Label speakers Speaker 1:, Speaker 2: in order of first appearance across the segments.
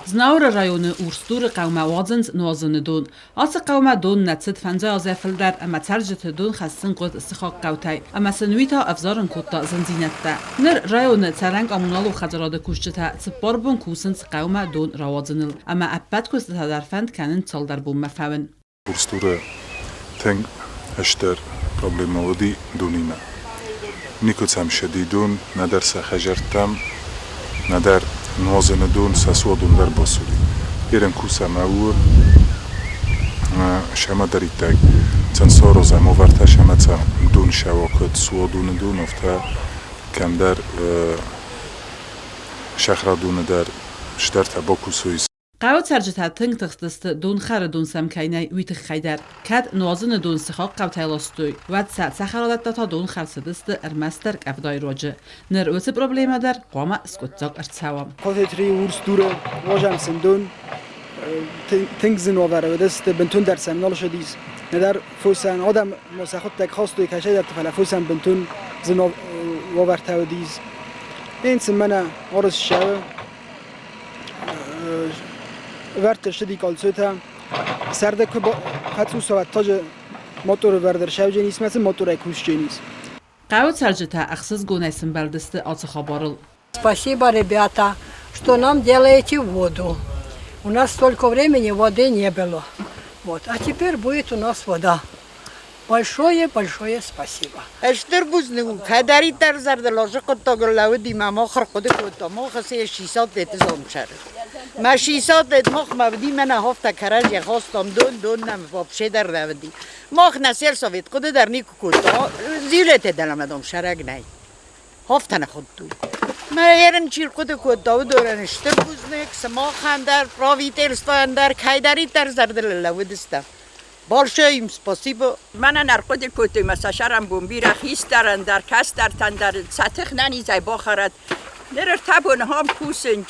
Speaker 1: Знауыры районы Урсдуры хъӕумӕ уадзынц нуазыны дон. Ацы хъӕумӕ дон нӕ цыд фӕндзай азӕй фылдӕр ӕмӕ цӕрджыты дон хӕссын хъуыд сыхаг хъӕутӕй ӕмӕ сын уый та ӕвзарын кодта зындзинӕдтӕ. Ныр районы цӕрӕн-коммуналон хӕдзарады кусджытӕ цыппар бон кусынц хъӕумӕ дон рауадзыныл ӕмӕ ӕппӕт куыстытӕ дӕр фӕнд кӕнынц цалдӕр бонмӕ фӕуын.
Speaker 2: Урсдуры тынг стыр проблемӕ уыди донимӕ. Никуы сӕм ссыди дон, нӕдӕр сӕ хӕдзӕрттӕм, нӕдӕр нуазыны дон, сӕ суадон дӕр басури. Ерын кусӕм ӕууыл, сӕмӕдӕриддӕр цӕнсорозӕм овӕртӕ сӕмӕ цӕ дон сӕуа куыд суадоны дон, афтӕ кӕмдӕр сӕхрадоны дӕр стӕртӕ бакусой.
Speaker 1: Хъӕуы цӕрджытӕ тынг тыхстысты, донхӕры дон сӕм кӕй нӕй, уый тыххӕй дӕр. Кӕд нуазыны дон сыхаг хъӕутӕй ластой, уӕд сӕ цӕхӕрадӕттӕ та донхӕр цыдысты ӕрмӕстдӕр къӕвдайы руаджы. Ныр уыцы проблемӕ дӕр хъуамӕ скъуыддзаг ӕрцӕуа.
Speaker 3: Котетри урс дуры нуазӕм сын дон. Тынг зын уавӕры уыдысты, бынтондӕр сӕм нал ссыдис. Нӕдӕр фосӕн адӕм ма сӕхуыдтӕг хастой кӕсӕйдӕрты, фӕлӕ фосӕн бынтон зын уавӕртӕ уыдис. Нын сын мӕнӕ арыз ссӕуы. Вӕрдты ссыди кольцотӕ. Сӕрды куы фӕцъусӕвӕд тӕджы моторы вӕрдыр сӕвдженис мӕ цы моторӕй кусдженис.
Speaker 1: Хъӕуы цӕрджытӕ ӕхсызгонӕй сымбӕлдысты ацы хабарыл.
Speaker 4: Спасибо, ребята, что нам делаете воду. У нас столько времени воды не было. Вот. А теперь будет у нас вода. Большое-большое спасибо.
Speaker 5: Стыр бузныг у, кӕдӕриддӕр зӕрдылозы хъуыддагыл лӕууыди мӕ мах ӕрхъуыды кодта, мах цы шисат лет зончары. Мӕ шисат лет мах ма уыди, мӕнӕ хафта кӕрӕдзи хастам, дон, дон нӕм вообще дӕр нӕ уыди. Мах нӕ сельсовет хъуыды дӕр никуы кодта, зилете дӕлӕмӕ дом сӕрӕг нӕй. Хафта нӕ хуыдтой. Мӕ ерын чи рхъуыды кодта, уыдонӕн стыр бузныг, сымахӕн дӕр, правительствойӕн дӕр, кӕйдӕриддӕр зӕрдыл лӕууыдыстӕм. Большое им спасибо.
Speaker 6: Мӕнӕн ӕрхъуыды кодтой мӕ сӕ сӕрӕнбон бирӕ хистӕрӕн дӕр, кӕстӕртӕн дӕр сӕ тых нӕнизӕй бахӕрӕд. Ныр ӕртӕ боны ам кусынч.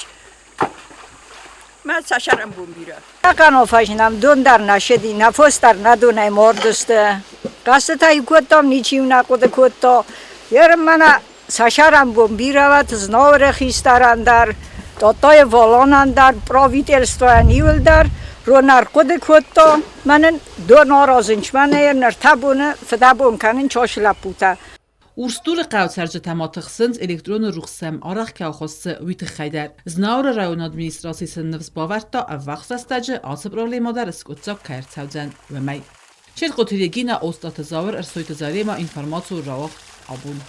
Speaker 6: Мӕ сӕ сӕрӕнбон бирӕ.
Speaker 4: Къанофӕзынӕм дон дӕр нӕ ссыди, нӕ фос дӕр нӕ донӕй мардысты. Хъӕстытӕ-иу кодтам, ничи-иу нӕ хъуыды кодта. Ерын мӕнӕ сӕ сӕрӕнбон бирӕ уӕд Знауыры хистӕрӕн дӕр, Тъотъойы Валонӕн дӕр, правительствойӕн иуылдӕр рон ӕрхъуыды кодта. Мӕнӕн дон аразынч мӕнӕ ныр та боны фыдӕбон кӕнын чос лӕппутӕ.
Speaker 1: Урсдуры хъӕуы цӕрджытӕ ма тыхсынц, электроны рухс сӕм арӕх кӕй хӕссы, уый тыххӕй дӕр. Знауыры районы администраци сын ныфс бавӕрдта, ӕввахс рӕстӕджы ацы проблемӕ дӕр скъуыддзаг кӕй ӕрцӕудзӕн, уымӕй. Чертхъоты Регина, Остъаты Зауыр, Ӕрсойты Зарема, информацион рауагъд абон.